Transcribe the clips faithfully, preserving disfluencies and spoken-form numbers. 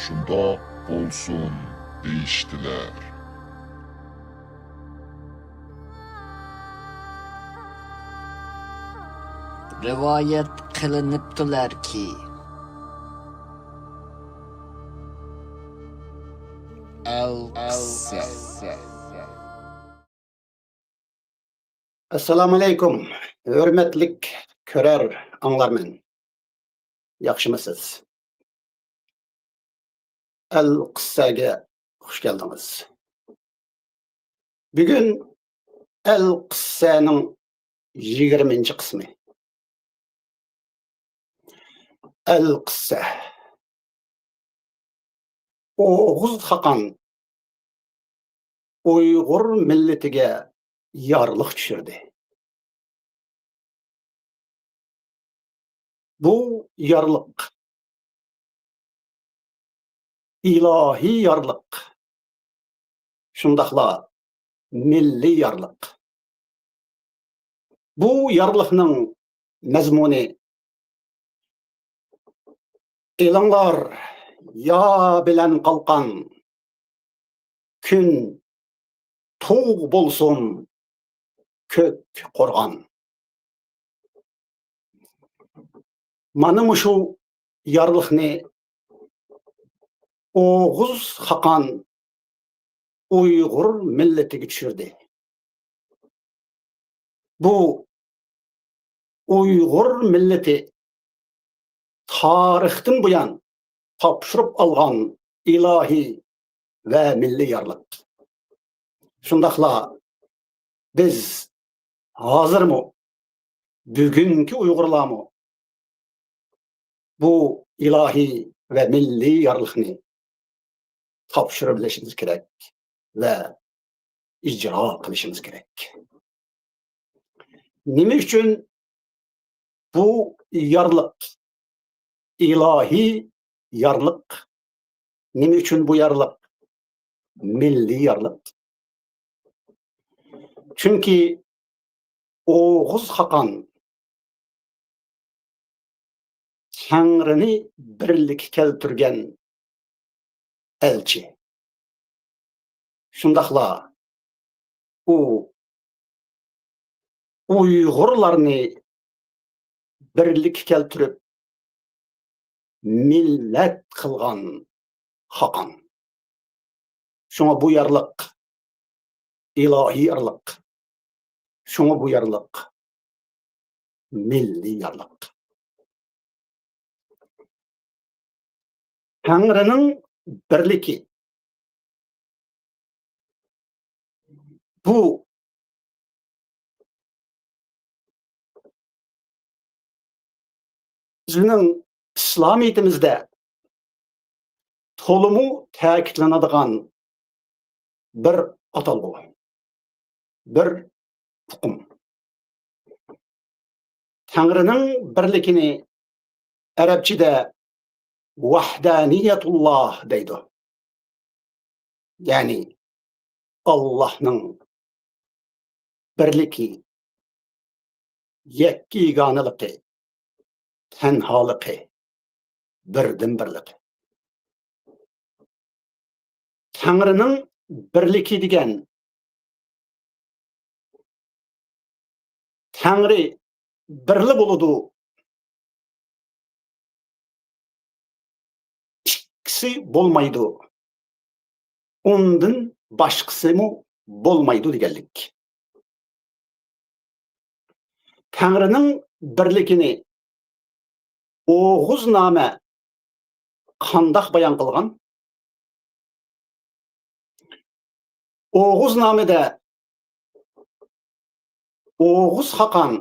شۇنداق بولسۇن دېيىشتىلەر. رىۋايەت قىلىنىپتۇلەركى، ئەلقىسسە. ئەسسالامۇئەلەيكۇم، ھۆرمەتلىك كۆرەر ئاڭلارمەن. ياخشىمۇسىز؟ ئەلقىسسەگە خۇش كەلدىڭىز. بۈگۈن ئەلقىسسەنىڭ يىگىرمىنچى قىسمى. ئەلقىسسە. ئوغۇز خاقان ئۇيغۇر مىللىتىگە يارلىق چۈشۈردى. بۇ يارلىق ئىلاھىي يارلىق، شۇنداقلا مىللىي يارلىق. بۇ يارلىقنىڭ مەزمۇنى: ئېلىڭلار يا بىلەن قالقان، كۈن تۇغ بولسۇن كۆك قورغان. مانا مۇشۇ يارلىقنى ئوغۇز خاقان ئۇيغۇر مىللىتىگە چۈشۈردى. بۇ ئۇيغۇر مىللىتى تارىختىن بۇيان تاپشۇرۇپ ئالغان ئىلاھىي ۋە مىللىي يارلىق. شۇنداقلا بىز ھازىرمۇ، بۈگۈنكى ئۇيغۇرلارمۇ بۇ ئىلاھىي ۋە مىللىي يارلىقنى تاپشۇرۇۋېلىشىمىز كېرەك ۋە ئىجرا قىلىشىمىز كېرەك. نېمە ئۈچۈن بۇ يارلىق ئىلاھىي يارلىق؟ نېمە ئۈچۈن بۇ يارلىق مىللىي يارلىق؟ چۈنكى ئوغۇز خاقان تەڭرىنى بىرلىككە كەلتۈرگەن ئەلچى. شۇنداقلا ئۇ ئۇيغۇرلارنى بىرلىككە كەلتۈرۈپ، مىللەت قىلغان خاقان. شۇڭا بۇ يارلىق ئىلاھىي يارلىق. شۇڭا بۇ يارلىق مىللىي يارلىق. تەڭرىنىڭ بىرلىكى. بۇ بىزنىڭ ئىسلامىيىتىمىزدە تولىمۇ تەكىتلىنىدىغان بىر ئاتالغۇ، بىر ئۇقۇم. تەڭرىنىڭ بىرلىكىنى ئەرەبچىدە ۋەھدانىيەتۇللا دەيدۇ. يەنى ئاللاھنىڭ بىرلىكى، يەككە-يېگانىلىقى، تەنھالىقى، بىردىنبىرلىكى. تەڭرىنىڭ بىرلىكى دېگەن، تەڭرى بىرلا بولىدۇ، ئىككىسى بولمايدۇ، ئۇندىن باشقىسىمۇ بولمايدۇ دېگەنلىك. تەڭرىنىڭ بىرلىكىنى ئوغۇزنامە قانداق بايان قىلغان؟ ئوغۇزنامىدە ئوغۇز خاقان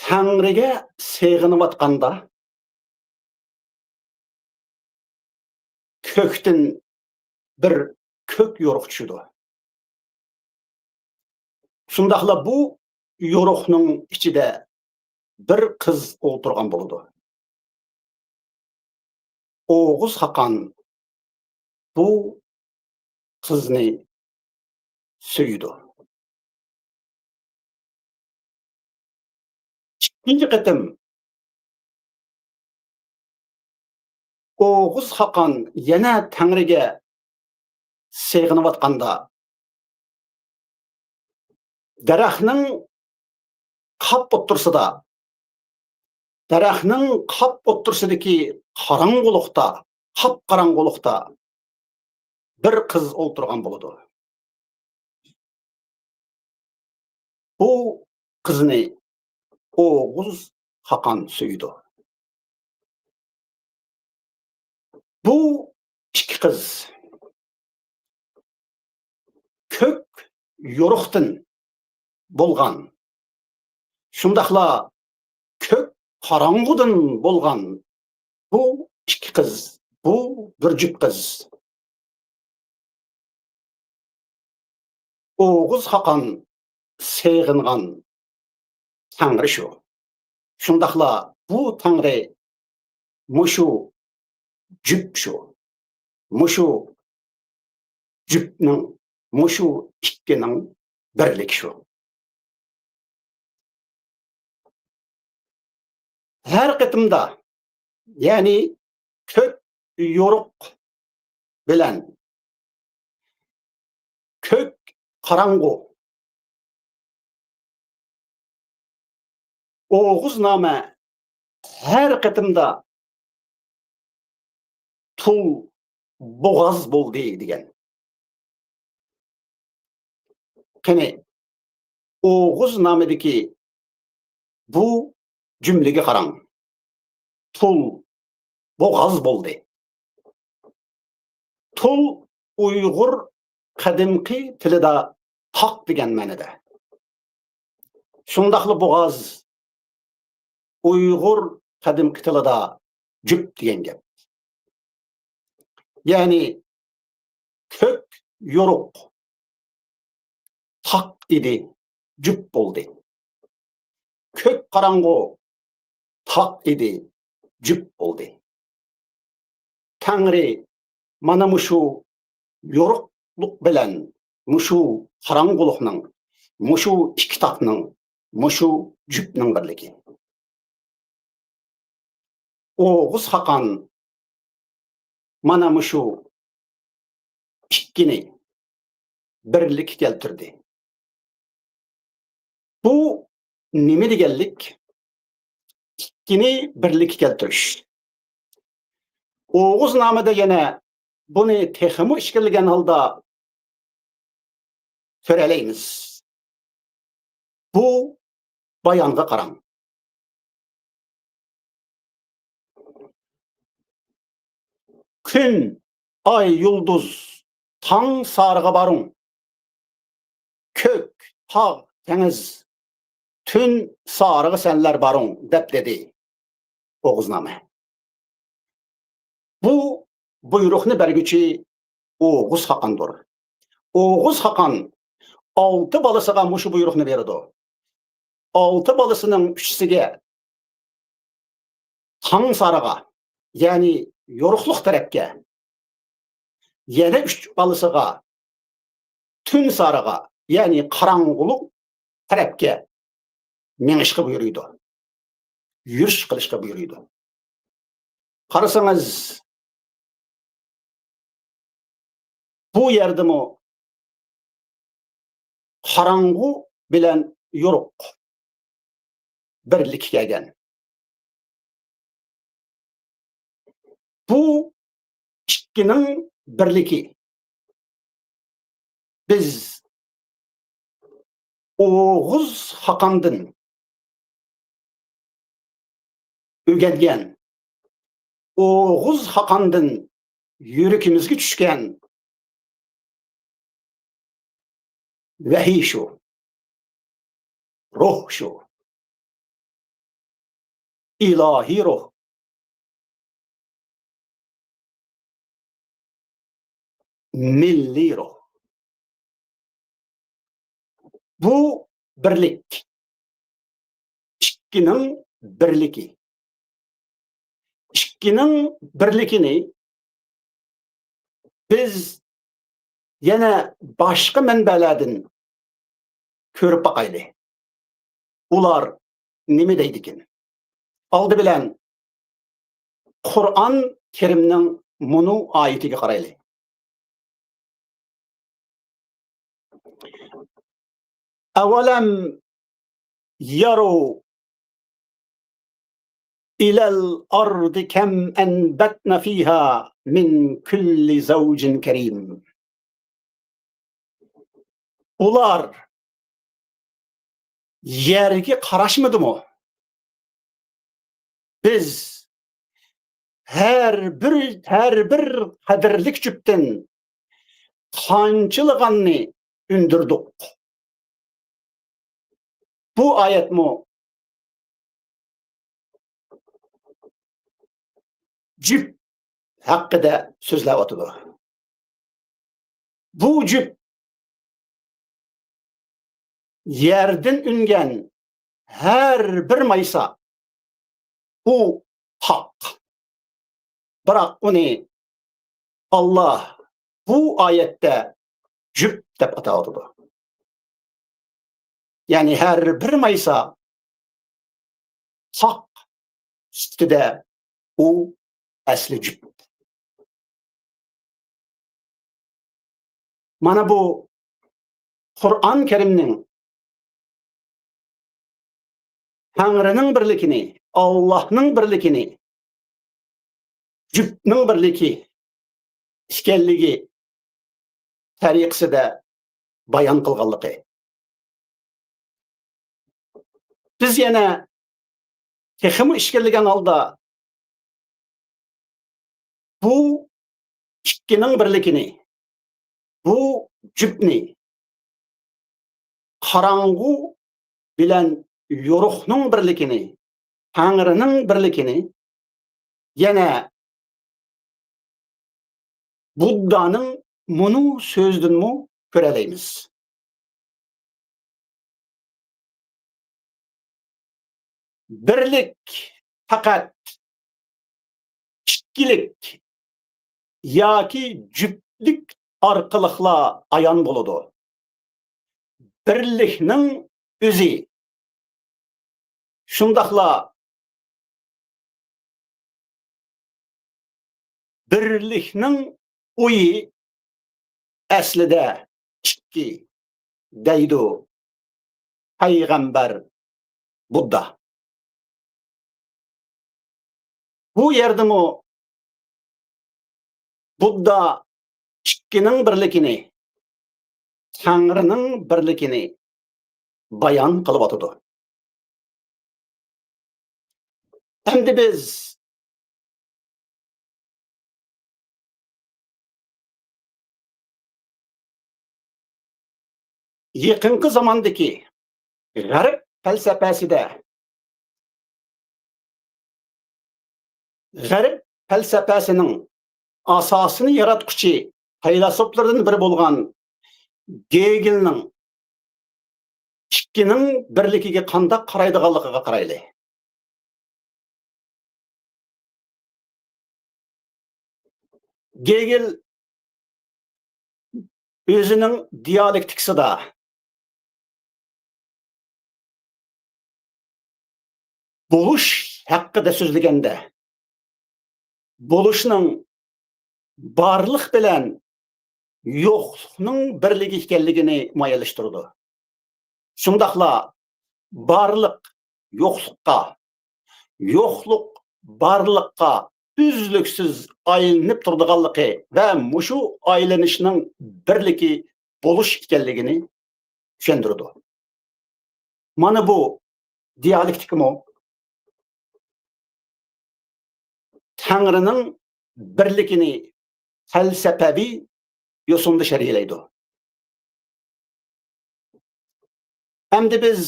تەڭرىگە سېغىنىۋاتقاندا، كۆكتىن بىر كۆك يورۇق چۈشىدۇ. شۇنداقلا بۇ يورۇقنىڭ ئىچىدە بىر قىز ئولتۇرغان بولىدۇ. ئوغۇز خاقان بۇ قىزنى سۆيىدۇ. ئىككىنچى قېتىم ئوغۇز خاقان يەنە تەڭرىگە سېغىنىۋاتقاندا، دەرەخنىڭ قاپ ئوتتۇرىسىدا، دەرەخنىڭ قاپ ئوتتۇرىسىدىكى قاراڭغۇلۇقتا، قاپقاراڭغۇلۇقتا بىر قىز ئولتۇرغان بولىدۇ. بۇ قىزنى ئوغۇز خاقان سۆيىدۇ. بۇ ئىككى قىز كۆك يورۇقتىن بولغان، شۇنداقلا كۆك قاراڭغۇدىن بولغان بۇ ئىككى قىز، بۇ بىر جۈپ قىز. ئوغۇز خاقان سېغىنغان تەڭرى شۇ. شۇنداقلا بۇ تەڭرى مۇشۇ جۈپ شۇ. مۇشۇ جۈپنىڭ، مۇشۇ ئىككىنىڭ بىرلىكى شۇ. ھەر قېتىمدا، يەنى كۆك يورۇق بىلەن كۆك قاراڭغۇ، ئوغۇزنامە ھەر قېتىمدا تۇل بوغاز بولدى دېگەن. قېنى، ئوغۇزنامىدىكى بۇ جۈملىگە قاراڭ. تۇل بوغاز بولدى. تۇل ئۇيغۇر قەدىمكى تىلىدا تاق دېگەن مەنىدە. شۇنداقلا بوغاز ئۇيغۇر قەدىمكى تىلىدا جۈپ دېگەن گەپ. يەنى كۆك يورۇق تاق ئىدى، جۈپ بولدى. كۆك قاراڭغۇ تاق ئىدى، جۈپ بولدى. تەڭرى مانا مۇشۇ يورۇقلۇق بىلەن مۇشۇ قاراڭغۇلۇقنىڭ، مۇشۇ ئىككى تاقنىڭ، مۇشۇ جۈپنىڭ بىرلىكى. ئوغۇز خاقان مانا مۇشۇ ئىككىنى بىرلىككە كەلتۈردى. بۇ نېمە دېگەنلىك؟ ئىككىنى بىرلىككە كەلتۈرۈش. ئوغۇزنامىدا يەنە بۇنى تېخىمۇ ئىچكىرىلىگەن ھالدا كۆرەلەيمىز. بۇ بايانغا قاراڭ. كۈن، ئاي، يۇلدۇز، تاڭ سارىغا بارۇڭ. كۆك، تاغ، دېڭىز، تۈن سارىغا سەنلەر بارۇڭ، دەپ دېدى ئوغۇزنامە. بۇ بۇيرۇقنى بەرگۈچى ئوغۇز خاقاندۇر. ئوغۇز خاقان ئالتە بالىسىغا مۇشۇ بۇيرۇقنى بېرىدۇ. ئالتە بالىسىنىڭ ئۈچىسىگە تاڭ سارىغا، يەنى يورۇقلۇق تەرەپكە، يەنە ئۈچ بالىسىغا تۈن سارىغا، يەنى قاراڭغۇلۇق تەرەپكە مېڭىشقا بۇيرۇيدۇ. يۈرۈش قىلىشقا بۇيرۇيدۇ. قارىسىڭىز، بۇ يەردىمۇ قاراڭغۇ بىلەن يورۇق بىرلىككە كەلگەن. بۇ ئىككىنىڭ بىرلىكى. بىز ئوغۇز خاقاندىن ئۆگەنگەن، ئوغۇز خاقاندىن يۈرىكىمىزگە چۈشكەن ۋەھىي شۇ، روھ شۇ. ئىلاھىي روھ، مىللىي روھ. بۇ بىرلىك، ئىككىنىڭ بىرلىكى. ئىككىنىڭ بىرلىكىنى بىز يەنە باشقا مەنبەلەردىن كۆرۈپ باقايلى. ئۇلار نېمە دەيدىكىن؟ ئالدى بىلەن قۇرئان كەرىمنىڭ مۇنۇ ئايىتىگە قارايلى. أولم يروا إلى الأرض كم أنبتنا فيها من كل زوج كريم. ئۇلار يەرگە قاراشمىدىمۇ؟ بىز ھەر بىر، ھەر بىر قەدىرلىك جۈپتىن قانچىلىغاننى ئۈندۈردۇق. بۇ ئايەتمۇ جۈپ ھەققىدە سۆزلەۋاتىدۇ. بۇ جۈپ يەردىن ئۈنگەن ھەر بىر مايسا، ئۇ ھەق. بىراق ئۇنى ئاللا بۇ ئايەتتە جۈپ دەپ ئاتاۋاتىدۇ. يەنى ھەر بىر مايسا ھەق سۈپىتىدە ئۇ ئەسلى جۈپ. مانا بۇ قۇرئان كەرىمنىڭ تەڭرىنىڭ بىرلىكىنى، ئاللاھنىڭ بىرلىكىنى، جۈپنىڭ بىرلىكى ئىكەنلىكى تەرىقىسىدە بايان قىلغانلىقى. بىز يەنە تېخىمۇ ئىچكىرىلىگەن ھالدا بۇ ئىككىنىڭ بىرلىكىنى، بۇ جۈپنى، قاراڭغۇ بىلەن يورۇقنىڭ بىرلىكىنى، تەڭرىنىڭ بىرلىكىنى يەنە بۇددانىڭ مۇنۇ سۆزىدىنمۇ كۆرەلەيمىز. بىرلىك پەقەت ئىككىلىك ياكى جۈپلۈك ئارقىلىقلا ئايان بولىدۇ. بىرلىكنىڭ ئۆزى، شۇنداقلا بىرلىكنىڭ ئۇيى ئەسلىدە ئىككى، دەيدۇ پەيغەمبەر بۇددا. بۇ يەردىمۇ بۇددا ئىككىنىڭ بىرلىكىنى، تەڭرىنىڭ بىرلىكىنى بايان قىلىۋاتىدۇ. ئەمدى بىز يېقىنقى زاماندىكى غەرب پەلسەپەسىدە، غەرب پەلسەپەسىنىڭ ئاساسىنى ياراتقۇچى پەيلاسوپلىرىدىن بىرى بولغان گېگېلنىڭ ئىككىنىڭ بىرلىكىگە قانداق قارايدىغانلىقىغا قارايلى. گېگېل ئۆزىنىڭ دىيالېكتىكىسىدا بولۇش ھەققىدە سۆزلىگەندە، بولۇشنىڭ بارلىق بىلەن يوقلۇقنىڭ بىرلىكى ئىكەنلىكىنى مۇئەييەنلەشتۈرىدۇ. شۇنداقلا بارلىق يوقلۇققا، يوقلۇق بارلىققا ئۈزلۈكسىز ئايلىنىپ تۇرىدىغانلىقى ۋە مۇشۇ ئايلىنىشنىڭ بىرلىكى بولۇش ئىكەنلىكىنى چۈشەندۈرىدۇ. مانا بۇ دىيالېكتىكىمۇ تەڭرىنىڭ بىرلىكىنى پەلسەپەۋى يوسۇندا شەرھلەيدۇ. ئەمدى بىز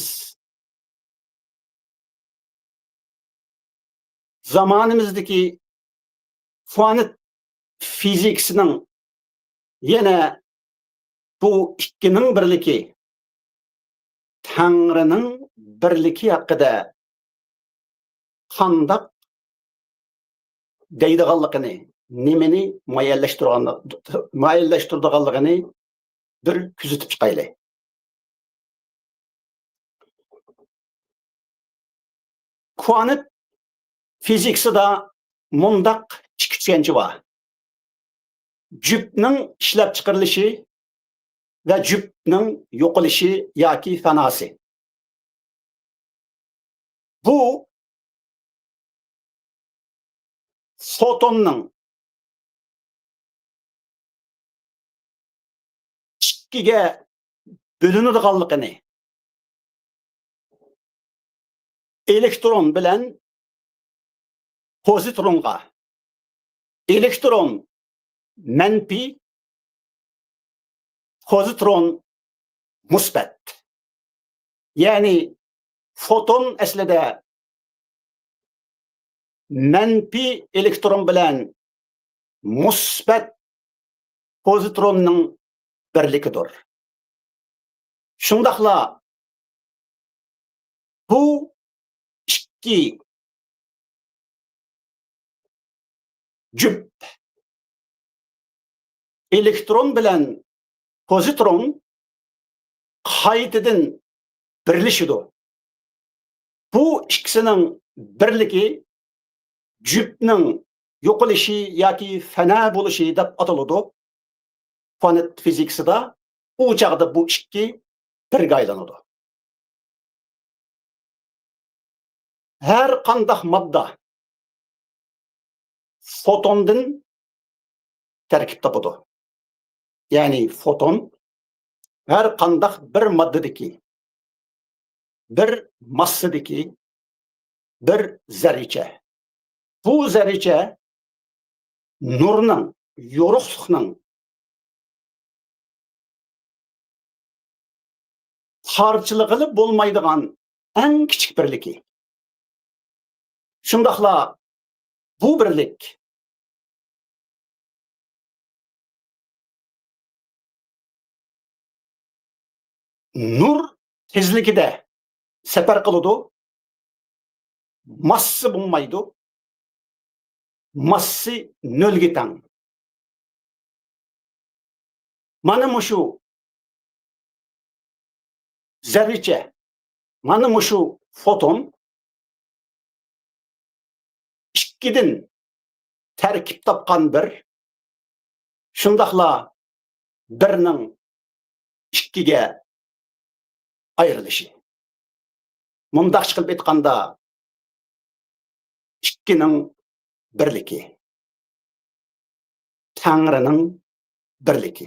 زامانىمىزدىكى كۋانت فىزىكىسىنىڭ يەنە بۇ ئىككىنىڭ بىرلىكى، تەڭرىنىڭ بىرلىكى ھەققىدە قانداق دەيدىغانلىقىنى، نېمىنى مۇئەييەنلەشتۈرگەن-، مۇئەييەنلەشتۈرىدىغانلىقىنى بىر كۆزىتىپ چىقايلى. كۋانت فىزىكىسىدا مۇنداق ئىككى چۈشەنچە بار. جۈپنىڭ ئىشلەپچىقىرىلىشى ۋە جۈپنىڭ يوقىلىشى ياكى فاناسى. بۇ فوتوننىڭ ئىككىگە بۆلۈنىدىغانلىقىنى، ئېلېكترون بىلەن پوزىترونغا، ئېلېكترون مەنپىي، پوزىترون مۇسبەت. يەنى فوتون ئەسلىدە مەنپىي ئېلېكترون بىلەن مۇسبەت پوزىتروننىڭ بىرلىكىدۇر. شۇنداقلا بۇ ئىككى جۈپ ئېلېكترون بىلەن پوزىترون قايتىدىن بىرلىشىدۇ. بۇ ئىككىسىنىڭ بىرلىكى جۈپنىڭ يوقىلىشى ياكى فەنا بولۇشى دەپ ئاتىلىدۇ. كوانت فىزىكىسىدا ئۇ چاغدا بۇ ئىككى بىرگە ئايلىنىدۇ. ھەر قانداق ماددا فوتوندىن تەركىب تاپىدۇ. يەنى فوتون ھەر قانداق بىر ماددىدىكى، بىر ماسسىدىكى بىر زەررىچە. بۇ زەررىچە نۇرنىڭ، يورۇقلۇقنىڭ پارچىلىغىلى بولمايدىغان ئەڭ كىچىك بىرلىكى. شۇنداقلا بۇ بىرلىك نۇر تېزلىكىدە سەپەر قىلىدۇ. ماسسا بولمايدۇ. ماسسا نۆلگە تەڭ. مانا مۇشۇ زەررىچە، مانا مۇشۇ فوتون ئىككىدىن تەركىب تاپقان بىر، شۇنداقلا بىرنىڭ ئىككىگە ئايرىلىشى. مۇنداقچە قىلىپ ئېيتقاندا، ئىككىنىڭ بىرلىكى، تەڭرىنىڭ بىرلىكى.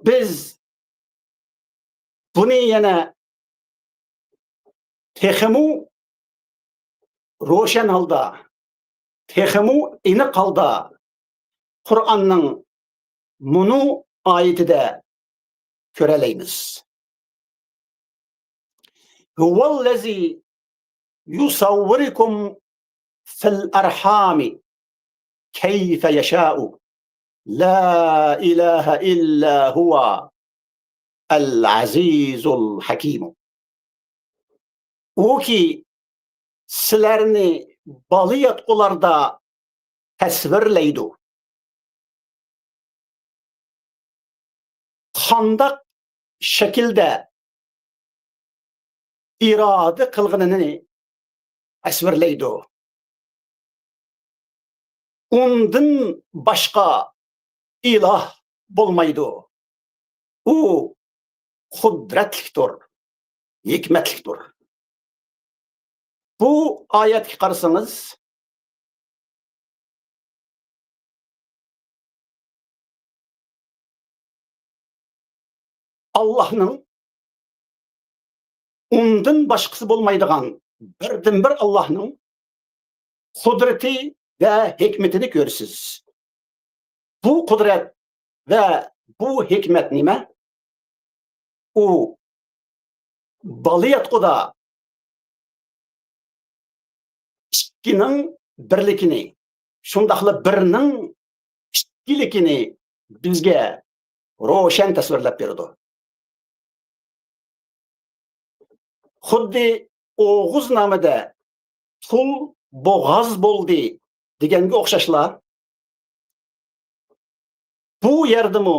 بىز بۇنى يەنە تېخىمۇ روشەن ھالدا، تېخىمۇ ئېنىق ھالدا قۇرئاننىڭ مۇنۇ ئايىتىدە كۆرەلەيمىز. هو الذي يصوركم في الأرحام كيف يشاء لا إله إلا هو العزيز الحكيم. ئۇكى سىلەرنى بالا ياتقۇلاردا تەسۋىرلەيدۇ. قانداق شەكىلدە ئىرادە قىلغىنىنى تەسۋىرلەيدۇ. ئۇندىن باشقا ئىلاھ بولمايدۇ. ئۇ قۇدرەتلىكتۇر، ھېكمەتلىكتۇر. بۇ ئايەتكە قارىسىڭىز، ئاللاھنىڭ ئۇندىن باشقىسى بولمايدىغان بىردىنبىر ئاللاھنىڭ قۇدرىتى ۋە ھېكمىتىنى كۆرىسىز. بۇ قۇدرەت ۋە بۇ ھېكمەت نېمە؟ ئۇ بالا ياتقۇدا ئىككىنىڭ بىرلىكىنى، شۇنداقلا بىرنىڭ ئىككىلىكىنى بىزگە روشەن تەسۋىرلەپ بېرىدۇ. خۇددى ئوغۇزنامىدە «تۇل بوغاز بولدى» دېگەنگە ئوخشاشلا، بۇ يەردىمۇ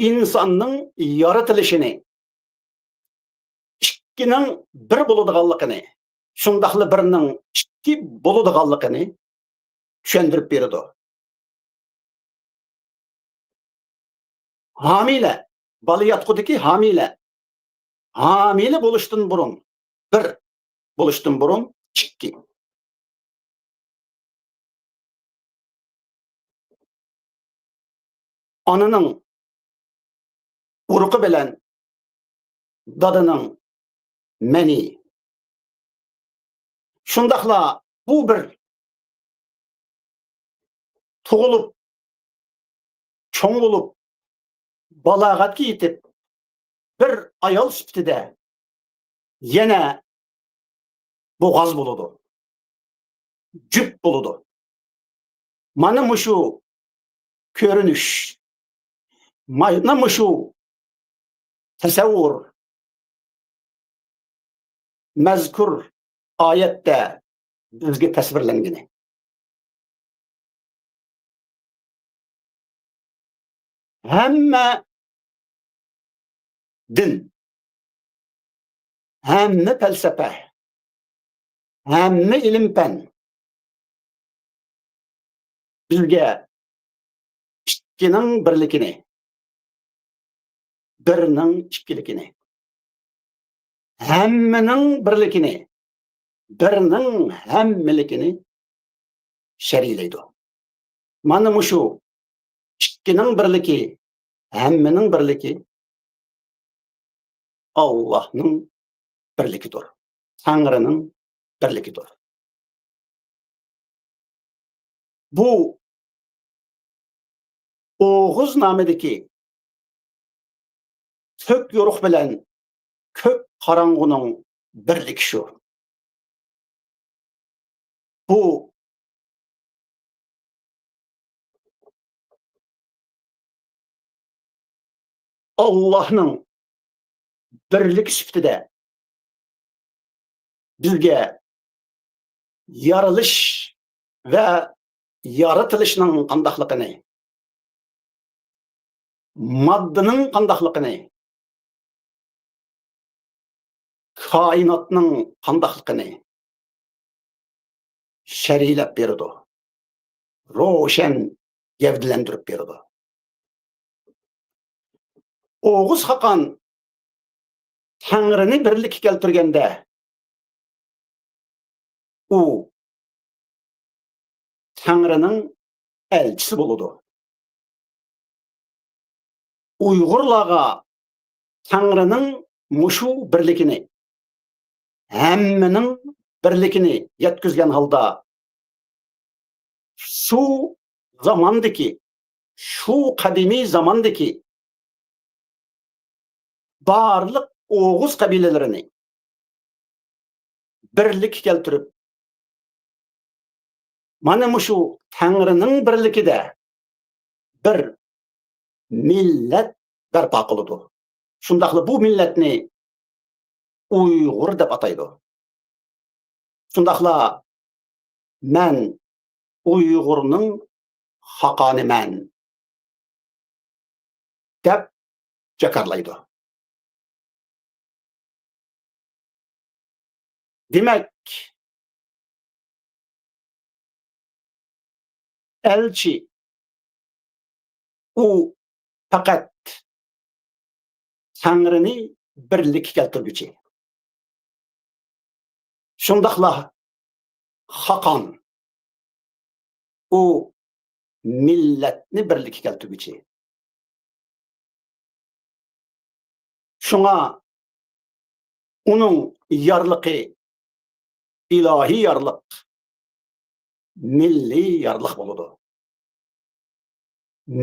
ئىنساننىڭ يارىتىلىشىنى، ئىككىنىڭ بىر بولىدىغانلىقىنى، شۇنداقلا بىرنىڭ ئىككى بولىدىغانلىقىنى چۈشەندۈرۈپ بېرىدۇ. ھامىلە، بالىياتقۇدىكى ھامىلە. ھامىلە بولۇشتىن بۇرۇن، بىر، بولۇشتىن بۇرۇن، ئىككى. ئانىنىڭ ئۇرۇقى بىلەن دادىنىڭ مەنىي. شۇنداقلا بۇ بىر تۇغۇلۇپ، چوڭ بولۇپ، بالاغەتكە يېتىپ، بىر ئايال سۈپىتىدە يەنە بوغاز بولىدۇ، جۈپ بولىدۇ. مانا مۇشۇ كۆرۈنۈش، مانا مۇشۇ تەسەۋۋۇر مەزكۇر ئايەتتە بىزگە تەسۋىرلەنگىنى. ھەممە دىن، ھەممە پەلسەپە، ھەممە ئىلىم-پەن بىزگە ئىككىنىڭ بىرلىكىنى، بىرنىڭ ئىككىلىكىنى، ھەممىنىڭ بىرلىكىنى، بىرنىڭ ھەممىلىكىنى شەرھلەيدۇ. مانا مۇشۇ ئىككىنىڭ بىرلىكى، ھەممىنىڭ بىرلىكى، ئاللاھنىڭ بىرلىكىدۇر. تەڭرىنىڭ بىرلىكىدۇر. بۇ ئوغۇز نامىدىكى كۆك يورۇق بىلەن كۆك قاراڭغۇنىڭ بىرلىكى شۇ. بۇ ئاللاھنىڭ بىرلىكى سۈپىتىدە بىزگە يارىلىش ۋە يارىتىلىشنىڭ قانداقلىقىنى، ماددىنىڭ قانداقلىقىنى، كائىناتنىڭ قانداقلىقىنى شەرھلەپ بېرىدۇ، روشەن گەۋدىلەندۈرۈپ بېرىدۇ. ئوغۇز خاقان تەڭرىنى بىرلىككە كەلتۈرگەندە، ئۇ تەڭرىنىڭ ئەلچىسى بولىدۇ. ئۇيغۇرلارغا تەڭرىنىڭ مۇشۇ بىرلىكىنى، ھەممىنىڭ بىرلىكىنى يەتكۈزگەن ھالدا، شۇ زاماندىكى، شۇ قەدىمىي زاماندىكى بارلىق ئوغۇز قەبىلىلىرىنى بىرلىككە كەلتۈرۈپ، مانا مۇشۇ تەڭرىنىڭ بىرلىكىدە بىر مىللەت بەرپا قىلىدۇ. شۇنداقلا بۇ مىللەتنى ئۇيغۇر دەپ ئاتايدۇ. شۇنداقلا مەن ئۇيغۇرنىڭ خاقانىمەن دەپ جاكارلايدۇ. دېمەك، ئەلچى ئۇ پەقەت تەڭرىنى بىرلىككە كەلتۈرگۈچى. شۇنداقلا خاقان ئۇ مىللەتنى بىرلىككە كەلتۈرگۈچى. شۇڭا ئۇنىڭ يارلىقى ئىلاھىي يارلىق، مىللىي يارلىق بولىدۇ.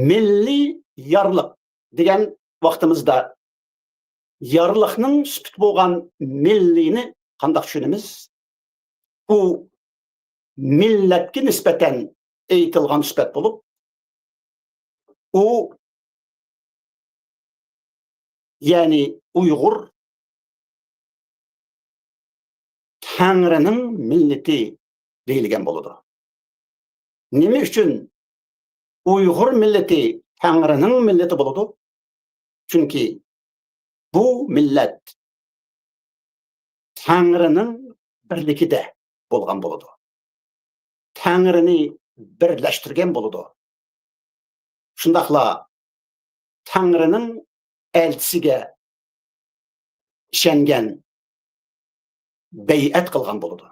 مىللىي يارلىق دېگەن ۋاقتىمىزدا يارلىقنىڭ سۈپىتى بولغان مىللىينى قانداق چۈشىنىمىز؟ ئۇ مىللەتكە نىسبەتەن ئېيتىلغان سۈپەت بولۇپ، ئۇ، يەنى ئۇيغۇر تەڭرىنىڭ مىللىتى دېيىلگەن بولىدۇ. نېمە ئۈچۈن ئۇيغۇر مىللىتى تەڭرىنىڭ مىللىتى بولىدۇ؟ چۈنكى بۇ مىللەت تەڭرىنىڭ بىرلىكىدە بولغان بولىدۇ. تەڭرىنى بىرلەشتۈرگەن بولىدۇ. شۇنداقلا تەڭرىنىڭ ئەلچىسىگە ئىشەنگەن، بەيئەت قىلغان بولىدۇ.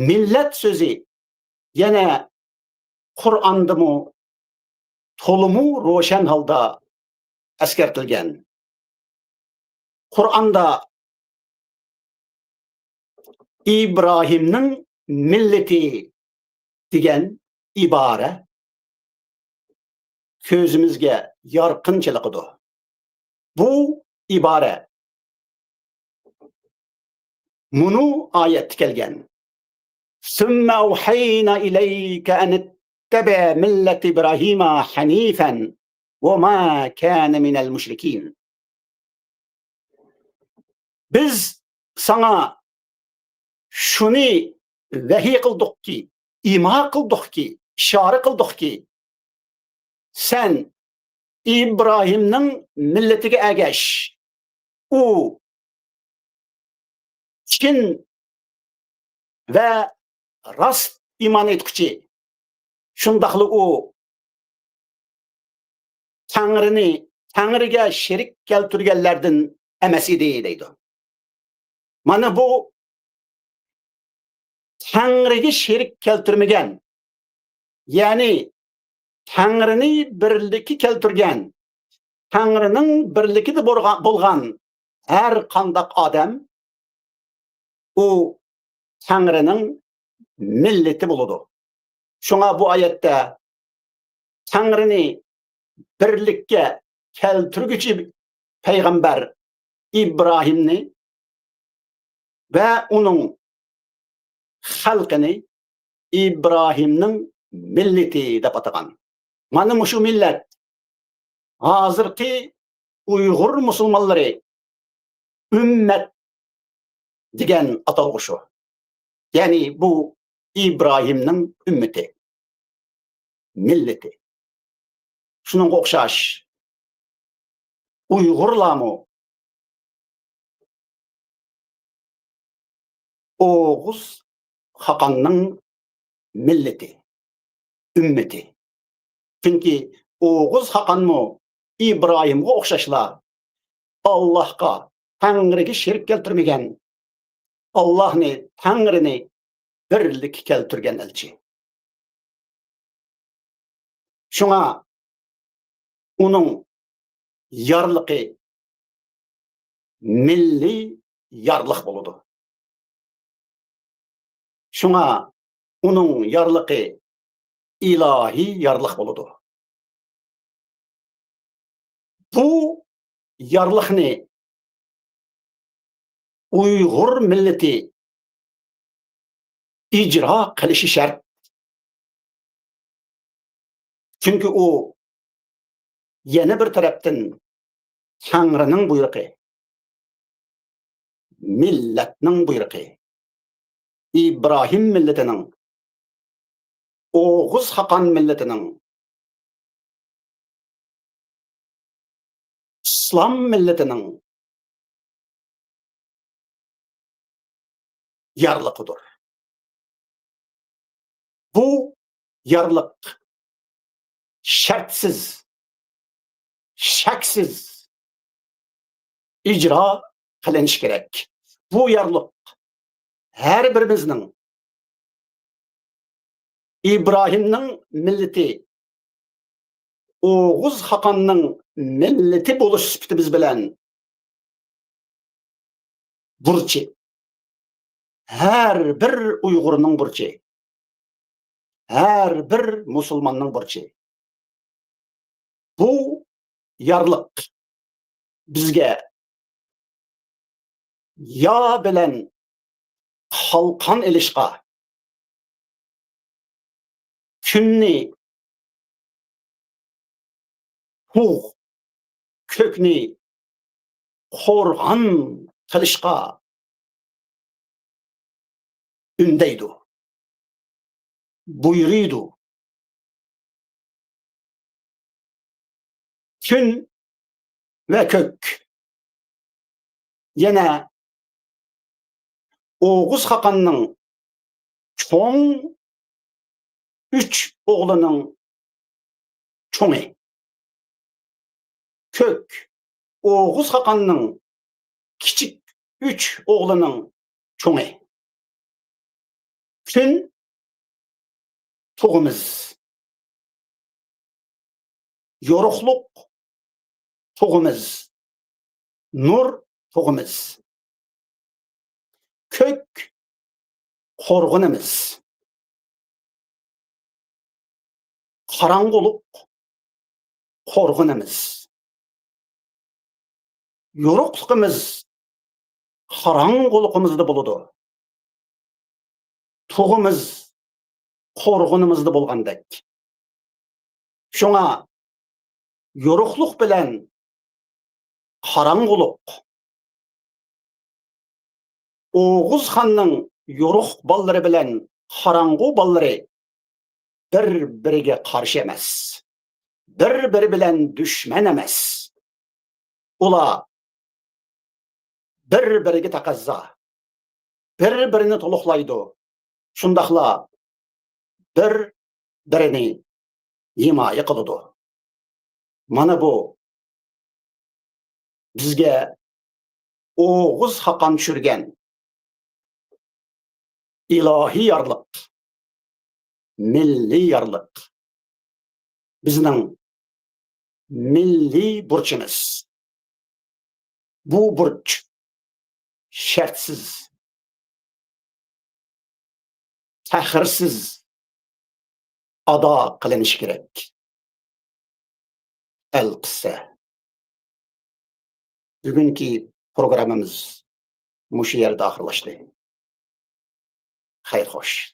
مىللەت سۆزى يەنە قۇرئاندىمۇ تولىمۇ روشەن ھالدا ئەسكەرتىلگەن. قۇرئاندا ئىبراھىمنىڭ مىللىتى دېگەن ئىبارە كۆزىمىزگە يارقىن چېلىقىدۇ. بۇ ئىبارە مۇنۇ ئايەتتە كەلگەن. ثم أوحينا إليك أن اتبع ملة إبراهيم حنيفا وما كان من المشركين. بىز ساڭا شۇنى ۋەھىي قىلدۇقكى، ئىما قىلدۇقكى، ئىشارە قىلدۇقكى، سەن ئىبراھىمنىڭ مىللىتىگە ئەگەش. ئۇ چىن ۋە راست ئىمان ئېيتقۇچى، شۇنداقلا ئۇ تەڭرىنى، تەڭرىگە شېرىك كەلتۈرگەنلەردىن ئەمەس ئىدى، دەيدۇ. مانا بۇ تەڭرىگە شېرىك كەلتۈرمىگەن، يەنى تەڭرىنى بىرلىككە كەلتۈرگەن، تەڭرىنىڭ بىرلىكىدە بولغا-، بولغان ھەر قانداق ئادەم ئۇ تەڭرىنىڭ مىللىتى بولىدۇ. شۇڭا بۇ ئايەتتە تەڭرىنى بىرلىككە كەلتۈرگۈچى پەيغەمبەر ئىبراھىمنى ۋە ئۇنىڭ خەلقىنى ئىبراھىمنىڭ مىللىتى دەپ ئاتىغان. مانا مۇشۇ مىللەت ھازىرقى ئۇيغۇر مۇسۇلمانلىرى ئۈممەت دېگەن ئاتالغۇ شۇ. يەنى بۇ ئىبراھىمنىڭ ئۈممىتى، مىللىتى. شۇنىڭغا ئوخشاش ئۇيغۇرلارمۇ ئوغۇز خاقاننىڭ مىللىتى، ئۈممىتى. چۈنكى ئوغۇز خاقانمۇ ئىبراھىمغا ئوخشاشلا ئاللاھقا، تەڭرىگە شېرىك كەلتۈرمىگەن، ئاللاھنى، تەڭرىنى بىرلىككە كەلتۈرگەن ئەلچى. شۇڭا ئۇنىڭ يارلىقى مىللىي يارلىق بولىدۇ. شۇڭا ئۇنىڭ يارلىقى ئىلاھىي يارلىق بولىدۇ. بۇ يارلىقنى ئۇيغۇر مىللىتى ئىجرا قىلىشى شەرت. چۈنكى ئۇ يەنە بىر تەرەپتىن تەڭرىنىڭ بۇيرۇقى، مىللەتنىڭ بۇيرۇقى. ئىبراھىم مىللىتىنىڭ، ئوغۇز خاقان مىللىتىنىڭ، ئىسلام مىللىتىنىڭ يارلىقىدۇر. بۇ يارلىق شەرتسىز، شەكسىز ئىجرا قىلىنىشى كېرەك. بۇ يارلىق ھەر بىرىمىزنىڭ ئىبراھىمنىڭ مىللىتى، ئوغۇز خاقاننىڭ مىللىتى بولۇش سۈپىتىمىز بىلەن بۇرچى. ھەر بىر ئۇيغۇرنىڭ بۇرچى. ھەر بىر مۇسۇلماننىڭ بۇرچى. بۇ يارلىق بىزگە يا بىلەن قالقان ئېلىشقا، كۈننى، تۇغ، كۆكنى قورغان قىلىشقا ئۈندەيدۇ، بۇيرۇيدۇ. كۈن ۋە كۆك يەنە ئوغۇز خاقاننىڭ چوڭ ئۈچ ئوغلىنىڭ چوڭى. كۆك ئوغۇز خاقاننىڭ كىچىك ئۈچ ئوغلىنىڭ چوڭى. كۈن تۇغىمىز. يورۇقلۇق تۇغىمىز. نۇر تۇغىمىز. كۆك قورغىنىمىز. قاراڭغۇلۇق قورغىنىمىز. يورۇقلۇقىمىز قاراڭغۇلۇقىمىزدا بولىدۇ. تۇغىمىز قورغىنىمىزدا بولغاندەك. شۇڭا يورۇقلۇق بىلەن قاراڭغۇلۇق، ئوغۇز خاننىڭ يورۇق بالىلىرى بىلەن قاراڭغۇ بالىلىرى بىر-بىرىگە قارشى ئەمەس، بىر-بىرى بىلەن دۈشمەن ئەمەس. ئۇلار بىر-بىرىگە تەقەززا، بىر-بىرىنى تولۇقلايدۇ، شۇنداقلا بىر-بىرىنى ھىمايە قىلىدۇ. مانا بۇ بىزگە ئوغۇز خاقان چۈشۈرگەن ئىلاھىي يارلىق، مىللىي يارلىق، بىزنىڭ مىللىي بۇرچىمىز. بۇ بۇرچ شەرتسىز، تەخىرسىز ئادا قىلىنىشى كېرەك. ئەلقىسسە، بۈگۈنكى پروگراممىمىز مۇشۇ يەردە ئاخىرلاشتى. خەير خوش.